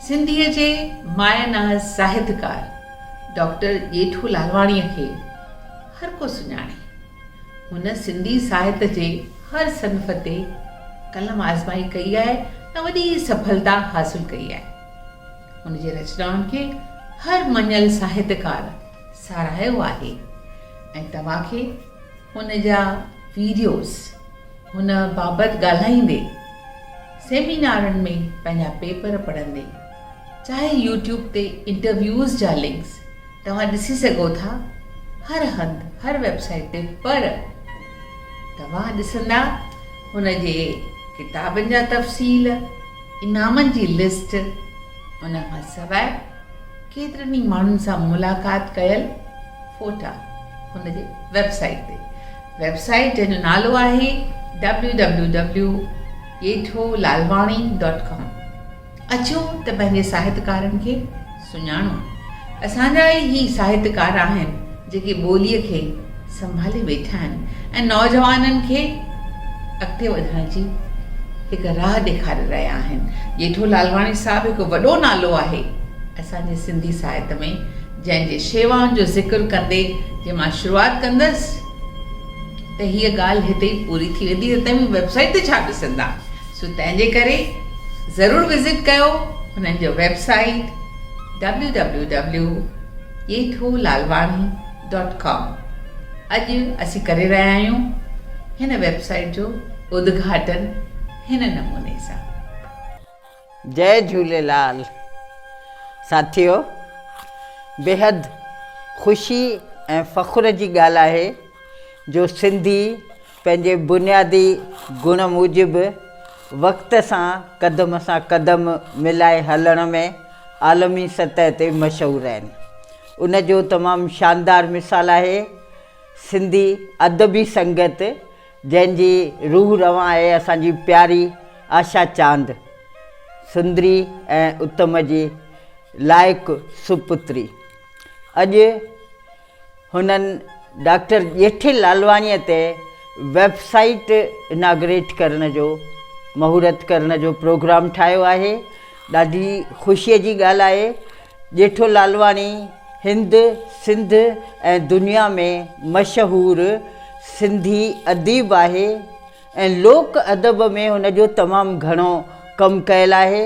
سنڌيء جي مايه ناز ساهتڪار ڊاڪٽر ڄيٺو لالواڻيء کي هر ڪو سڃاڻي. هن سنڌي ساهت جي هر صنف تي قلم آزمائي ڪئي آهي ۽ وڏي سڦلتا حاصل ڪئي آهي. هن جي رچنائن کي هر مڃيل ساهتڪار ساراهيو آهي ۽ توهان کي هن جا ويڊيوز هن بابت ڳالهائيندي، سيمينارن ۾ پنهنجا پيپر پڙهندي، چاهي يوٽيوب تي انٽرويوز جا لنڪس توهان ڏسي سگهو ٿا هر هنڌ هر ويب سائيٽ تي پر توهان ڏسندا هن جي ڪتابن جا تفصيل، انعامن جي لسٽ، ان کان سواء ڪيترن ئي ماڻهن سان ملاقات ڪيل فوٽا هن جي ويب سائيٽ تي ويب سائيٽ جنهن جو نالو آهي W W W Jetho Lalwani dot com اچو ته پنهنجي ساهتڪارن کي سڃاڻو. اسان جا ئي هي ساهتڪار آهن جيڪي ٻوليء کي سنڀالي ويٺا آهن ۽ نوجوانن کي اڳتي وڌڻ جي هڪ راهه ڏيکاري رهيا آهن. ڄيٺو لالواڻي صاحب هڪ وڏو نالو آهي اسان جي سنڌي ساهت ۾ جنهن جي شيوائن جو ذڪر ڪندي جي مان شروعات ڪندس ته هيء ڳالهه هتي ئي پوري ٿي ويندي ته توهين ويب سائيٽ تي ڇا ڏسندا. سو تنهن جي ڪري ضرور وزٽ ڪيو هنن جو website W W W Jetho Lalwani dot com اڄ اسين ڪري رهيا آهيون هن ويب سائيٽ جو ادگهاٽن هن نموني سان. جئي جهوليلال ساٿيو بيحد خوشي ۽ فخر جي ڳالهه آهي جو سنڌي پنهنجي بنيادي گڻ موجب وقت سان قدم سان قدم ملائي هلڻ ۾ عالمي سطح تي مشهور آهن. ان جو تمام شاندار مثال آهي سنڌي ادبي سنگت جنهن جي روح روان آهي اسان جي پياري آشا چاند، سندري ۽ اتم جي لائق سپتري. اڄ هنن ڊاڪٽر ڄيٺي لالواڻيء تي ويب سائيٽ اناگريٽ ڪرڻ جو مهورت ڪرڻ جو پروگرام ٺاهيو آهي. ڏاڍي خوشيء جي ڳالهه آهي. ڄيٺو لالواڻي هند، سنڌ ۽ دنيا ۾ مشهور سنڌي اديب آهي. ۽ لوڪ ادب ۾ هن جو تمام گهڻو ڪم ڪيل آهي.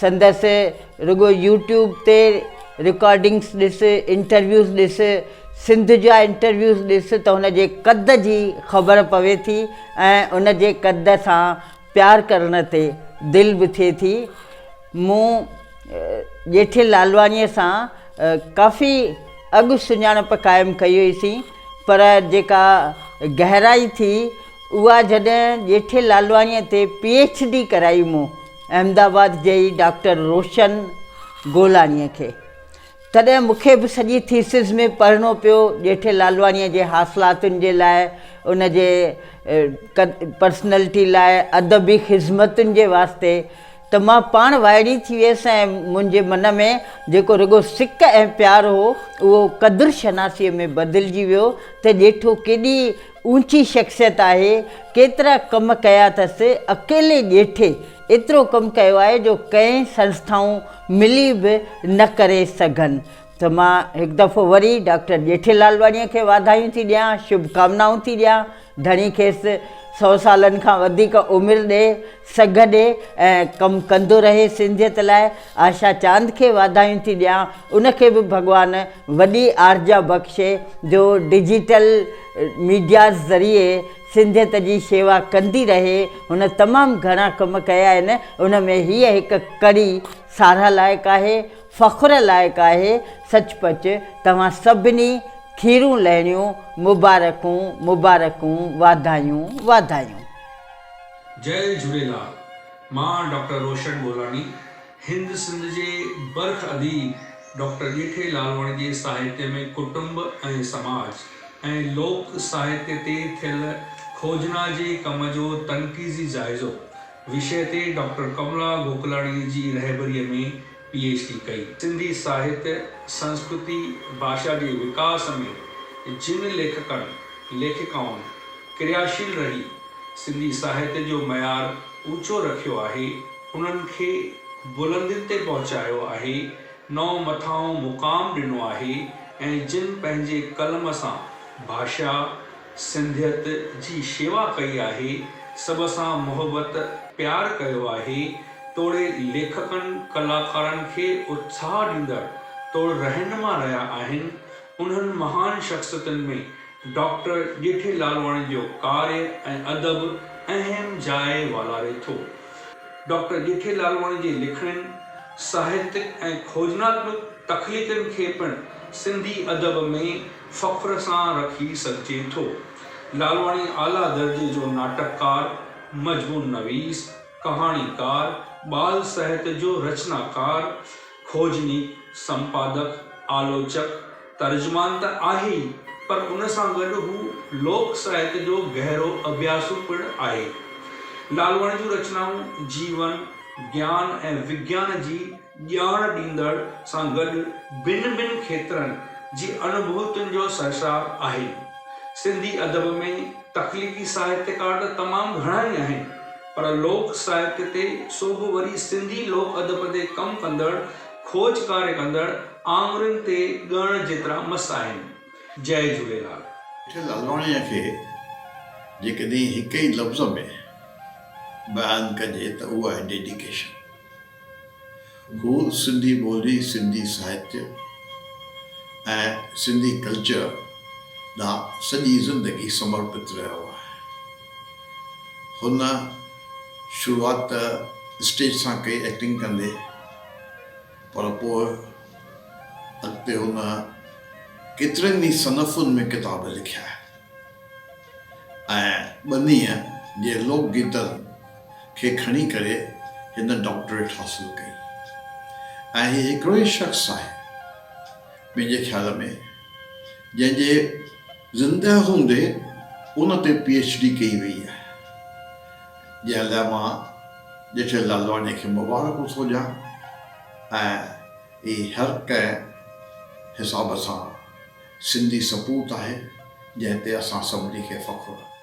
سندس رڳو يوٽيوب تي رڪارڊنگس ڏس، انٽرويوز ڏس، سنڌ جا انٽرويوز ڏس ته هن جي قد جي خبر پوي ٿي ۽ ان جي قد سان پيار ڪرڻ تي دل به ٿئي ٿي. مون ڄيٺي لالواڻيء سان ڪافي اڳ سڃاڻپ قائم ڪئي هئي سين پر جيڪا گهرائي ٿي اها جڏهن ڄيٺي لالواڻيء تي پي ايڇ ڊي ڪرائي مون احمد آباد جي ئي ڊاڪٽر روشن گولاڻيء کي تڏهن مون کي به سڄي ٿيسز ۾ پڙهڻو پيو ڄيٺي لالواڻيء جي حاصلاتن جي لاء ان جي پرسنلٽي لاء ادبي خذمتن جي واسطي ته مان پاڻ وائڙي ٿي ويس ۽ منهنجي من ۾ جيڪو رڳو سڪ ۽ پيار هو، اهو قدر شناسيء ۾ بدلجي ويو ته ڄيٺو ڪيڏي اوچي شخصيت آهي، ڪيترا ڪم ڪيا اٿس، اڪيلي ڄيٺي ايترو ڪم ڪيو آهي جو ڪئين سنسٿائون ملي به نه ڪري سگهن. ته مان هڪ دفعو وري ڊاڪٽر ڄيٺي لالواڻيء کي واڌايون ٿي ڏيان، شڀ ڪامنائون ٿي ڏيان. ڌڻي کيس سئو سالن کان وڌيڪ عمر ڏي، سگهه ڏي ۽ ڪم ڪندو رهي سنڌيت لاء. آشا چاند کي واڌايون ٿي ڏيان، ان کي به ڀڳوان وڏي آرجا بخشي جو ڊجيٽل ميڊياز ذريعي سنڌيت جي شيوا ڪندي رهي. هن تمام گهڻا ڪم ڪيا آهن، ان ۾ هيء هڪ ڪڙي ساراهه لائق آهي. فخر لائق آهي سچ پچ توهان سڀني کيرون لهڻيون مبارڪون مبارڪون واڌايون واڌايون. جئي جهوليلال مان ڊاڪٽر روشن گولاڻي هند سنڌ جي برک اديب ڊاڪٽر ڄيٺي لالواڻي جي ساهتيه ۾ ڪٽنب ۽ سماج ۽ لوڪ ساهتيه تي ٿيل کوجنا جي ڪم جو تنقيدي جائزو وشيه تي ڊاڪٽر ڪملا گوڪلاڻي جي رهبريء ۾ پي ايڇ ڊي ڪئي. سنڌي ساهت، سنسڪرتي، ڀاشا جي وڪاس ۾ جن ليکڪن، ليکڪائن ڪرياشيل رهي سنڌي ساهت جو معيار اوچو رکيو آهي، انهن کي بلندين تي پهچايو آهي، نئون مٿانهون مقام ڏنو آهي ۽ جن پنهنجي قلم سان ڀاشا، سنڌيت جي شيوا ڪئي آهي، سڀ سان محبت پيار ڪيو آهي، توڙي ليکڪن ڪلاڪارن کي اتساهه ڏيندڙ توڙ رهنما رهيا آهن، انهن مهان شخصيتن ۾ ڊاڪٽر ڄيٺي لالواڻي جو ڪاريه ۽ ادب اهم جاء والاري ٿو. ڊاڪٽر ڄيٺي لالواڻي جي لکڻين، ساهتڪ ۽ کوجناتمڪ تخليقن کي پڻ سنڌي ادب ۾ فخر سان رکي سگهجي ٿو. لالواڻي اعليٰ درجي جو ناٽڪڪار، مضمون نويس، ڪهاڻيڪار، ٻال ساهت جو رچناڪار، کوجني، سمپادڪ، آلوچڪ، ترجمان ته آهي ئي پر ان سان گڏ هو لوڪ ساهت جو گهرو اڀياسو پڻ آهي. لالواڻي جون رچنائون جيون، گيان ۽ وگيان جي ڄاڻ ڏيندڙ سان گڏ ڀن ڀن کيترن جي انوڀوتين جو سرشار آهن. سنڌي ادب ۾ تخليقي ساهتڪار ته تمام گهڻا ئي آهن پر لوڪ ساهتيه تي سو به وري سنڌي لوڪ ادب تي ڪم ڪندڙ کوج ڪاريه ڪندڙ آڱرين تي ڳڻڻ جيترا مس آهن. جئي جهوليلال. ڄيٺ لالواڻيء کي جيڪڏهن هڪ ئي لفظ ۾ بيان ڪجي ته اهو آهي ڊيڊيڪيشن. هو سنڌي ٻولي، سنڌي ساهتيه ۽ سنڌي ڪلچر ڏانهن سڄي زندگي سمرپت رهيو آهي. هن شروعات ته اسٽيج سان ڪئي ايڪٽنگ ڪندي پر پوء اڳتي هن ڪيترن ئي صنفن ۾ ڪتاب لکيا آهن ۽ ٻنيء جي لوڪ گيتن کي کڻي ڪري هن ڊاڪٽريٽ حاصل ڪئي ۽ هي هڪڙو ئي شخص آهي منهنجي خيال ۾ جنهن جي زنده هوندي ان تي پي ايڇ ڊي ڪئي وئي آهي جنهن لاء مان ڄيٺي لالواڻيء کي مبارڪون ٿو ڏيان ۽ هي هر ڪنهن حساب سان سنڌي سپوت آهي جنهن تي اسان سڀني کي فخر آهي.